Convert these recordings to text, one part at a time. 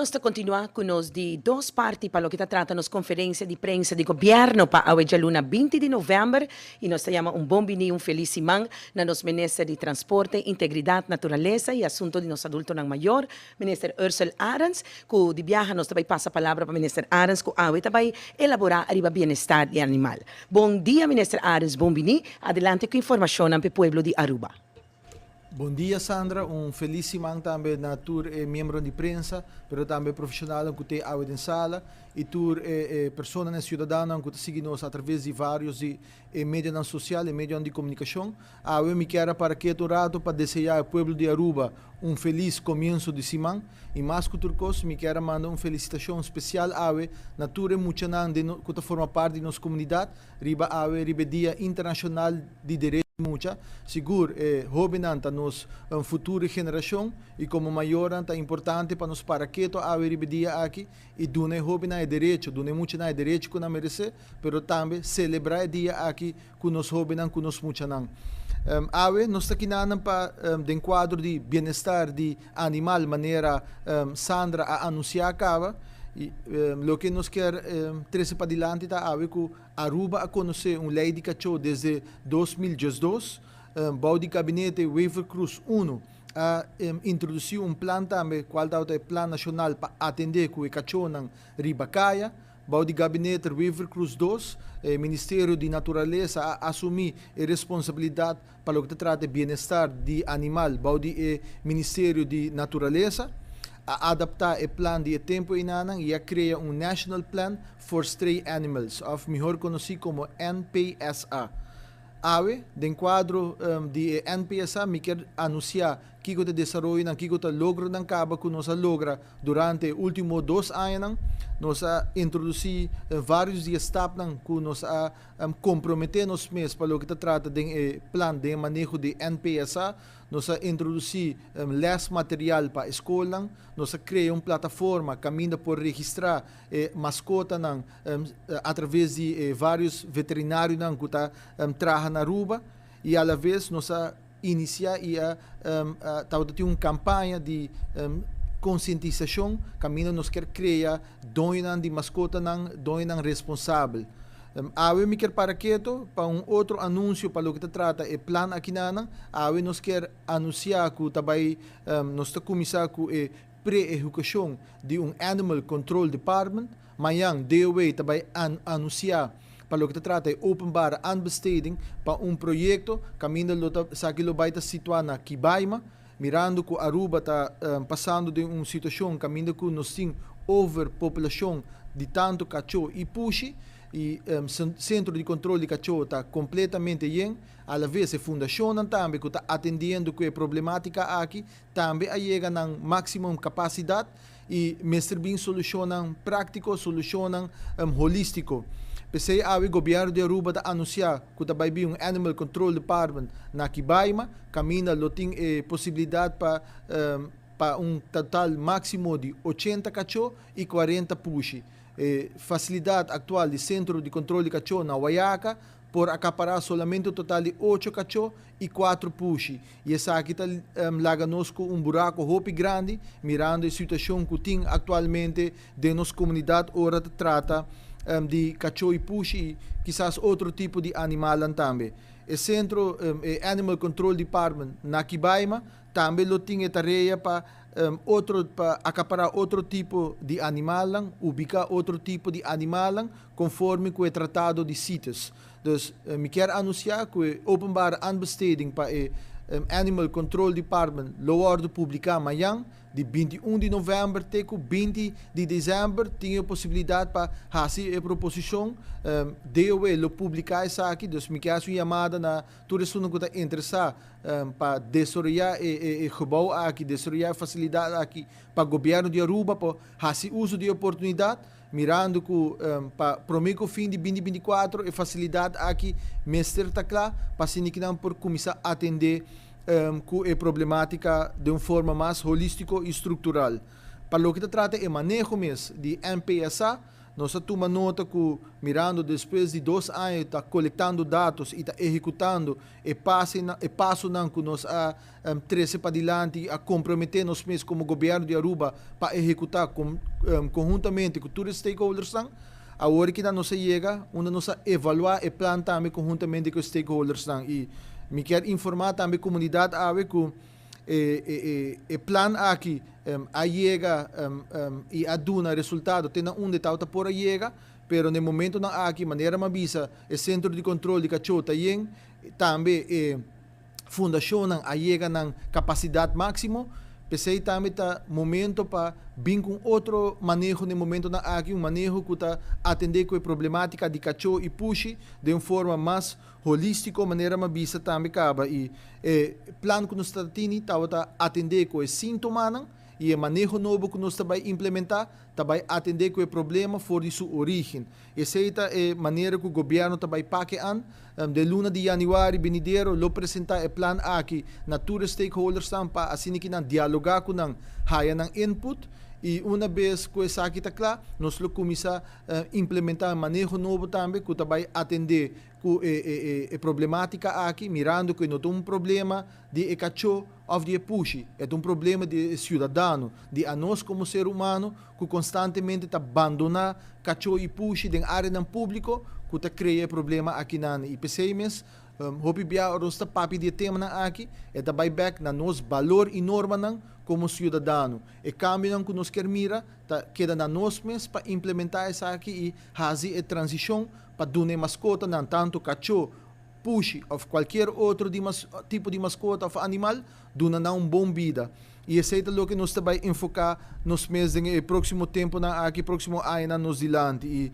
Nos ta continua cu nos di dos parti pa loke ta trata nos conferencia di prensa di gobierno pa awe djaluna 20 di november y nos ta yama un bon bini y un feliz siman na nos Minister di Transporte, Integridad, Naturalesa y Asunto di nos Adultonan Mayor, Minister Ursell Arends, cu di biaha nos ta bay pasa palabra pa Minister Arends cu awe ta bay elabora ariba bienestar di animal. Bon dia Minister Arends, bon bini, adelante cu informacionnan p'e pueblo di Aruba. Bon dia Sandra, un felis siman tambe na tur e miembronan di prensa, pero tambe profesionalnan cu t'e awe den sala y tur e personanan e ciudadanonan cu ta sigui nos a traves di varios di e medionan social, e medionan di comunicacion. Awe mi kier a para ketu un rato pa desea e pueblo di Aruba un felis comienso di siman y mas cu tur cos mi kier a manda un felicitacion special awe na tur e muchanan den cu ta forma parti di nos comunidad riba awe riba e dia internacional di derecho di mucha. Sigur e hobennan ta nos futuro generacion y como mayornan ta importante pa nos para keto awe riba e dia aki y duna e hobennan e derecho, duna e muchanan e derecho cu nan merece, pero tambe celebra e dia aki cu nos hobennan, cu nos muchanan. Awe nos ta kinanan pa den cuadro di bienestar di animal manera Sandra a anuncia caba y loke nos kier trece padilanti ta awe cu Aruba a conoce un ley di cacho desde 2012, bou di gabinete Wever-Croes uno a introduci un plan tambe cual tabata e plan nacional pa atende cu e cachonan riba caya. Bou di gabinete Wever-Croes dos, e Ministerio di Naturalesa a asumi e responsabilidad pa loke ta trata e bienestar di animal bou di e Ministerio di Naturalesa. A adapta e plan di e tempo einanan y a crea un National Plan for Stray Animals of mihor conoci como NPSA. Awe, den cuadro di e NPSA mi kier anuncia kico ta e desaroyonan, kico ta logronan caba cu nos a logra durante e ultimo dos añanan. Nos a introduci varios di e stapnan cu nos a compromete nos mes pa loke ta trata den e plan, den e maneho di NPSA. Nos a introduci les material pa e scolnan. Nos a crea un plataforma caminda por registra e mascotanan a traves di e varios veterinarionan cu ta traha na Aruba y alaves nos a inicia y a tabata tin un campaña di concientisacion caminda nos kier crea doñonan di mascotanan, doñonan responsabel. Awe mi kier para keto pa un otro anuncio pa loke ta trata e plan akinanan. Awe nos kier anuncia cu ta bay nos ta cuminsa cu e pre-ehucacion di un Animal Control Department. Mañan DOW ta bay anuncia pa loke ta trata e openbare aanbesteding pa un proyecto caminda lo ta esaki lo bay ta situa na Kibaima, mirando cu Aruba ta pasando den un situacion caminda cu nos tin overpopulacion di tanto cacho y pushi y centro di control di cacho ta completamente yen. Alavez e fundacionnan tambe cu ta atendiendo cu e problematica aki tambe a yega nan maximum capacidad y mester bin solucionnan practico, solucionnan holistico. P'esey awe Gobierno di Aruba ta anuncia cu ta bay bin un Animal Control Department na Kibaima, caminda lo tin e posibilidad pa pa un total maximo di 80 cacho y 40 pushi. E facilidad actual di Centro di Control di Cacho na Wayaca por acapará solamente un total di ocho cachó y cuatro pushi, y esaki ta laga nos cu un buraco hopi grandi mirando e situacion cu tin actualmente den nos comunidad ora ta trata di cachó y pushi y kisas otro tipo di animalnan tambe. E centro, e Animal Control Department na Kibaima tambe lo tin e tarea pa otro pa acapará otro tipo di animalnan, ubica otro tipo di animalnan conforme cu e tratado di CITES. Dus mi kier anuncia cu e openbare aanbesteding pa e Animal Control Department lo wordo publica mañan di 21 di november te cu 20 di december. Tin e posibilidad pa haci e proposicion. DOW lo publica esaki, dus mi kier haci un yamada na tur esunnan cu ta interesa pa desaroya e gebouw aki, desaroya e facilidad aki pa gobierno di Aruba pa haci uso di e oportunidad, mirando cu pa prome cu fin di binti binti kuater e facilidad aki mester ta cla pa asina ki nan por cuminsa atende cu e problematica den un forma mas holistico y structural. Pa loke ta trata e maneho mes di NPSA, Nos a tuma nota ku mirando despues di 2 aña ta kolektando datos i ta ehekutando e pasonan ku nos a trese padilanti, a komprometé nos mes komo gobièrnu di Aruba pa ehekutá konhuntamente ku tur stakeholders. Awor ku nos a yega unda nos a evaluá e plan tambe konhuntamente ku stakeholders i mi ke informá tambe komunidat awe ku e plan aki a yega i a duna resultado te na unda ta por a yega, pero na momentonan aki, manera m'a bisa, e sentro di kontrol di kachó ta yen, tambe e fundashon a yega na kapasidat máksimo. P'esei tambe ta momento pa bin ku otro maneho na momentonan aki, un maneho ku ta atendé ku e problemátika di kachó i pushi di un forma mas holístiko, manera m'a bisa tambe kaba. I e plan ku nos tin ta atendé ku e síntomanan i e maneho nobo ku nos ta bai implementá ta bai atendé ku e problema for di su orígen. Esei ta e manera ku gobièrnu ta bai pak e aan. Den luna di yanüari benidero lo presentá e plan aki na tur stakeholders pa asina ku nan dialogá ku nan, haya nan input, i un bes ku esaki ta kla, nos lo kuminsá implementá maneho nobo tambe ku ta bai atendé ku e problemátika aki, mirando ku no ta un problema di kachó òf di pushi, e un problema di siudadano, di anos komo ser humano, ku konstantemente ta bandoná kachó i pushi den área públiko, ku ta krea problema akinan. I p'esei mes, hopi bia nos ta papia di temanan aki, e ta bai bèk na nos balor i normanan komo siudadano. E kambionan ku nos ke mira, ta keda na nos mes pa implementá esaki i hasi e transishon pa duna maskotanan, tantu kachó, pushi òf kualke otro tipo di maskota òf animal, duna nan un bon bida. I esei ta loke nos ta bai enfoká nos mes den próksimo tempunan aki, próksimo aña nos dilanti. I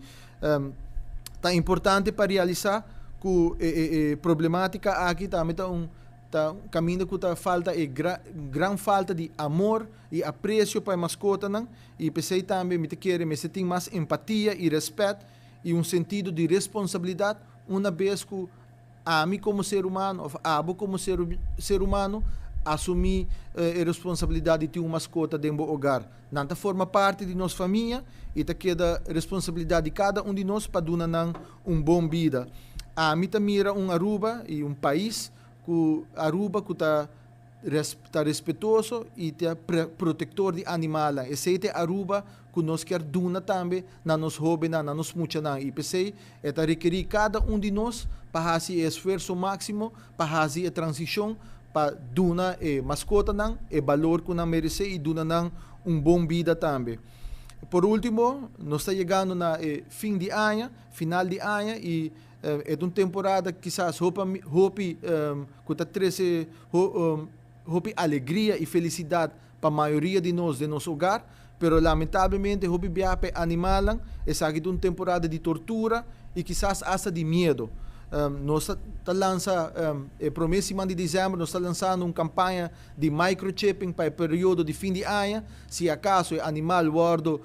ta importante pa realisá ku e problemátika aki tambe ta kaminda ku ta falta e gran falta di amor i apresio pa e maskotanan, i p'esei tambe mi ta kere mester tin mas empatia i rèspèt i un sentido di responsabilidat un bes ku ami komo ser humano òf abo komo ser humano asumí e responsabilidat di tin un maskota den hogar. Nan ta forma parti di nos famia i ta keda responsabilidat di kada un di nos pa duna nan un bon bida. Ami ta mira un Aruba i un pais ku Aruba ku ta respetuoso i ta protektor di animal. Esei ta Aruba ku nos ke duna tambe na nos hóbennan, na nos muchanan. I p'esei ta rekerí kada un di nos pa hasi esfuerso máksimo, pa hasi e transishon, pa duna e maskotanan e balor ku nan meresé i duna nan un bon bida tambe. Por último, nos ta yegando na fin di aña, final di aña, i e un temporada kisas hopi ku ta trese hopi alegria i felisidat pa mayoria di nos den nos hogar, pero lamentablemente hopi bia pa animalnan esaki ta un temporada di tortura i kisas asta di miedu. Nos ta lansa e promé siman di desèmber, nos ta lansando un kampaña di microchipping pa e periodo di fin di aña. Si akaso e animal wòrdu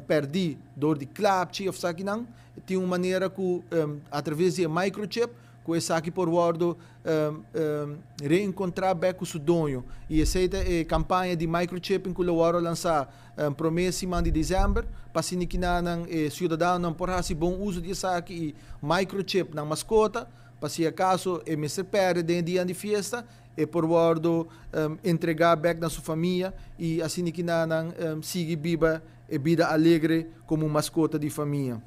pèrdí dor di klapchi òf esakinan, tin un manera ku atraves di microchip ku esaki por wòrdu reenkontrá bèk ku su doño. I esei ta e kampaña di microchipping ku lo wòrdu lansá promé siman di desèmber, pa asina ku e siudadanonan por hasi bon uso di esaki i microchip nan maskota, pa si akaso e mester pèrdè den dia di fiesta, e por wòrdu entregá bèk na su famia i asina ku sigui biba e bida alegre komo maskota di famia.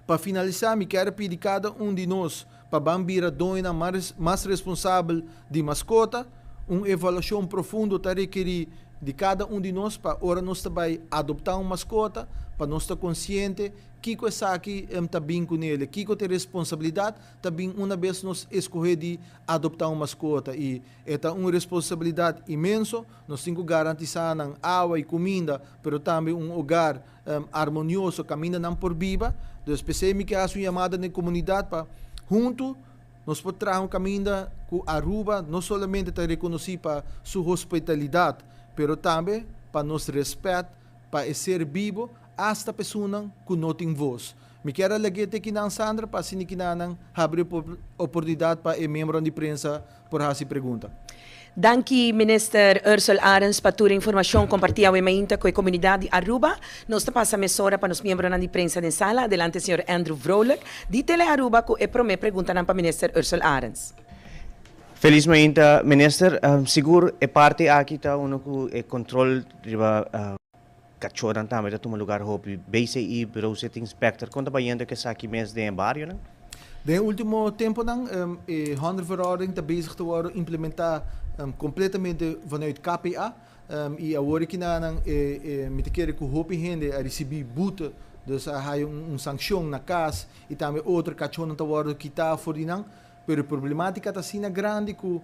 Pa finalisá, mi ke pidi kada un di nos pa ban bira doño mas responsabel di maskota. Un evaluashon profundo ta rekerí di kada un di nos pa ora nos ta bai adoptá un maskota, pa nos ta konsiente kiko esaki ta bin kuné, kiko ta e responsabilidat ta bin un bes nos skohe di adoptá un maskota. I ta un responsabilidat inmenso. Nos tin ku garantisá nan awa i kuminda, pero tambe un hogar armonioso kaminda nan por biba. Dus p'esei mi ke hasi un yamada na komunidat pa huntu nos por traha un kaminda ku Aruba no solamente ta rekonosí pa su hospitalidat, pero tambe pa nos rèspèt pa e ser bibu, asta personanan ku no tin voz. Mi ke lag'é te akinan, Sandra, pa asina ku nan habri oportunidat pa e miembro di prensa por hasi pregunta. Danki Minister Ursell Arends pa tur e informacion comparti awe mainta cu e comunidad di Aruba. Nos ta pasa mesora pa nos miembronan di prensa den sala. Adelante señor Andrew Vrolijk di Tele Aruba cu e prome preguntanan pa Minister Ursell Arends. Feliz mainta Minister. Sigur e parti aki ta uno cu e control riba cachonan tambe ta tuma lugar hopi. BCI, Bureau City Inspector, con ta bayendo cu esaki mes den e barionan? Den e ultimo temponan e hondenverordening ta bezig ta wordo implementa completamente vanuit KPA y awor aki nan mi ta kere cu hopi hende a ricibi boete, dus a haya un sancion na cas y tambe otro cachonan ta wordo kita for di nan, pero e problematica ta asina grandi cu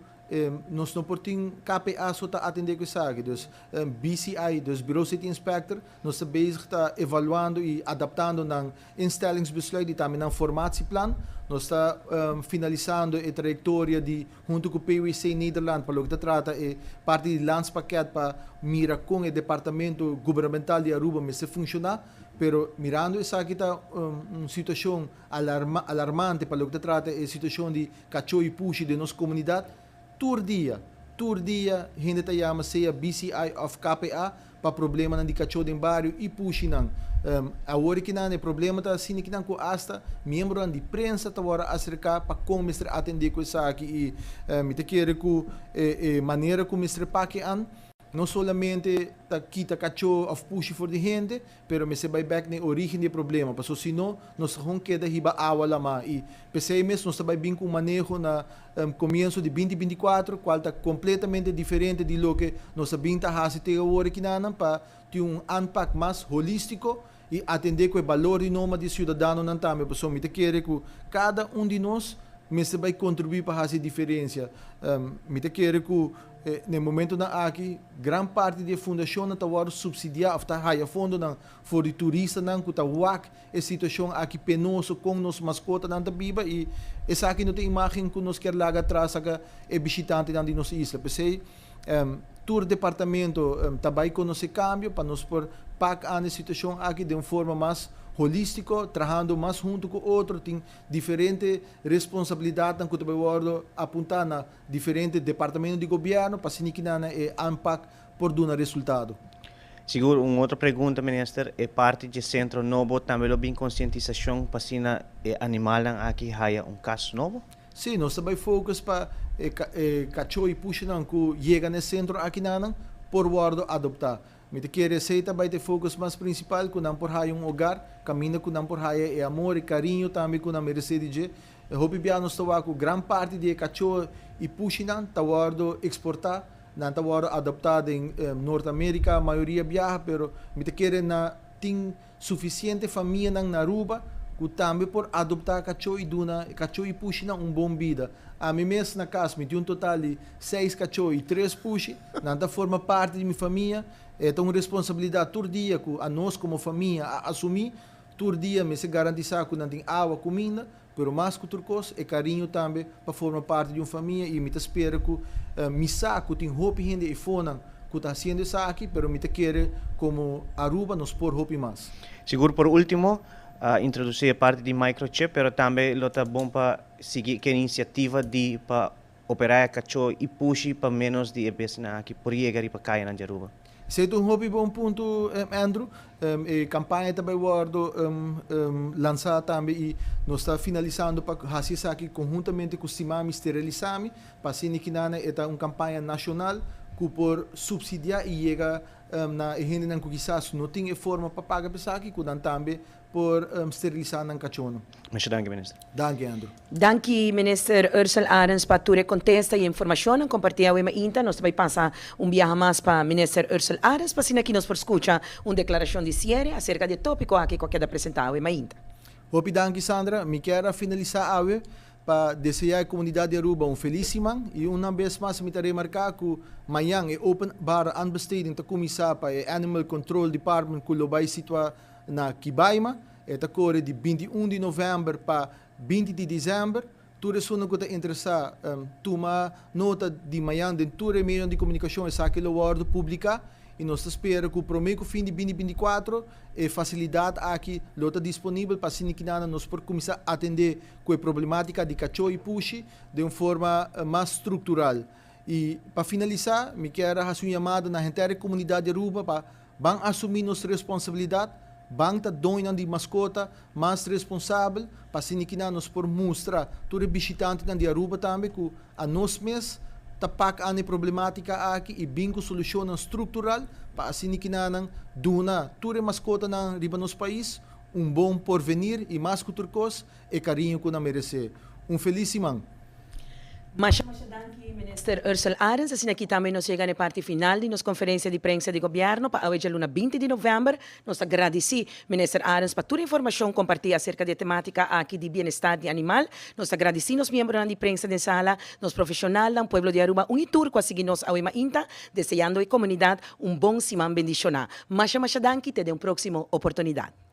nos no por tin KPA so ta atende cu esaki. Dus BCI, dus Bureau City Inspector, nos ta bezig ta evaluando y adaptando nan instellingsbesluit y tambe nan formatieplan. Nos ta finalisando e trayectoria di hunto cu PwC Nederland pa loke ta trata e parti di landspakket pa mira con e departamento gubernamental di Aruba mester funciona. Pero mirando esaki ta un situacion alarmante pa loke ta trata e situacion di Kachó i pushi den nos komunidat tur dia. Tur dia hende ta yama sea BCI òf KPA pa problemanan di kachó den bario i pushinan. Awor e kinan e problema ta asina kinan ku asta miembronan di prensa ta wòrdu aserká pa kon mester atendé ku esaki i mi ta kere ku e manera ku mester pake an no solamente ta kita kachó òf pushi for di hende, Pero mester bai bek na e origen di e problema, paso si no, nos ta gewoon keda hiba awa lama i p'esei mes nos ta bai bin ku un maneho na komienso di 2024 kual ta kompletamente diferente di loke nos a bin ta hasi te awor akinanan pa tin un aanpak mas holístiko i atendé ku e balor di noma di e siudadanonan tambe pasobra mi ta kere ku kada un di nos mester bai kontribuí pa hasi e diferensia. Mi ta kere ku Na e momentonan aki, gran parti di e fundashonnan ta wòrdu supsidiá òf ta haya fondonan for di turistanan ku ta wak e situashon aki penoso kon nos maskotanan ta biba i esaki no ta e imágen ku nos kier laga atras saka e bishitantenan di nos isla. P'esei tur departamento ta bai konosé kambio pa nos por pak an e situashon aki den un forma mas holístiko, trahando mas huntu ku otro, tin diferente responsabilidatnan ku ta bai wòrdu apuntá na Diferente departamento di gobierno pa asina kinan e aanpak por duna resultado. Sigur un otro pregunta minister, e parti dje centro nobo tambe lo bin concientisacion pa asina e animalnan aki haya un cas nobo? Si, nos ta bay focus pa e e cacho y pushinan cu yega na e centro akinanan por wordo adopta. Mi ta kere esey ta bay ta e focus mas principal cu nan por haya un hogar caminda cu nan por haya e amor y cariño tambe cu nan merece di dje. E hopi bia nos ta wak ku gran parti di e kachó i pushinan ta wòrdu eksportá. Nan ta wòrdu adoptá den Nort Amérika mayoria biaha, pero mi ta kere na tin sufisiente famianan na Aruba ku tambe por adoptá kachó i duna e kachó i pushinan un bon bida. Ami mes na kas mi tin un total di seis kachó i tres pushi. Nan ta forma parti di mi famia. E ta un responsabilidat tur dia ku anos komo famia a asumí. Tur dia mester garantisá ku nan tin awa, kuminda, pero mas ku tur kos, e kariño tambe pa forma parti di un famia i mi ta spera ku mi sa ku tin hopi hende eifonan ku ta hasiendo esaki, pero mi ta kere komo Aruba nos por hopi mas. Sigur por ultimo, a introdusí e parti di microchip, pero tambe lo ta bon pa sigui ke inisiativa di pa operá e kachó i pushi pa ménos di e bestianan aki por yega riba kayanan di Aruba. Esei ta un hopi bon punto, Andrew. E kampaña ta bai wòrdu lansá tambe i nos ta finalisando pa hasi esaki konhuntamente ku Stimami Sterilisami pa asina kinana e ta un kampaña nashonal ku por supsidiá i yega na e hendenan ku kisas no tin e forma pa paga pa esaki ku nan tambe por sterilisá nan kachónan. Masha danki, Minister. Danki, Andrew. Danki, Minister Ursell Arends, pa tur e kontesta i e informashonnan kompartí awe mainta. Nos ta bai pasa un biaha mas pa Minister Ursell Arends pa asina aki nos por skucha un deklarashon di siere aserka di e tópiko aki ku a keda presentá awe mainta. Hopi danki, Sandra. Mi kier a finalisá awe pa deseá e komunidat di Aruba un felis siman i una bes mas mi ta remarká ku mañan e openbare aanbesteding ta kuminsá pa e Animal Control Department ku lo bai situá Na Kibaima, e ta kore di 21 di novèmber pa 20 di desèmber. Tur esunnan ku ta interesá tuma nota di mañan den tur e medionan di komunikashon esaki lo wòrdu publiká i nos ta spera ku promé ku fin di 2024 e fasilidat aki lo ta disponibel pa asina kinana nos por kuminsá atendé ku e problemátika di kachó i pushi den un forma mas struktural. Y pa finalisa, mi kier a haci un yamada na henter e comunidad di Aruba pa ban asumi nos responsabilidad, ban ta doñonan di mascota mas responsabel pa asina kinan nos por mustra tur e bishitantenan di Aruba tambe cu a nos mes ta pak an e problematica aki y bin cu solucionnan structural pa asina kinanan duna tur e mascotanan riba nos pais un bon porvenir y mas cu tur cos e cariño cu nan merece. Un feliz siman! Masha masha danki Minister Ursell Arends. Asina aki tambe nos yega na e parti final di nos conferencia di prensa di Gobierno pa awe djaluna 20 di november. Nos ta gradici Minister Arends pa tur informacion comparti acerca di e tematica aki di bienestar di animal. Nos ta gradici nos miembronan di prensa den sala, nos profesionalnan, pueblo di Aruba un y tur cu a sigui nos awe mainta, deseando e comunidad un bon siman bendiciona. Masha masha danki te den un proximo oportunidad.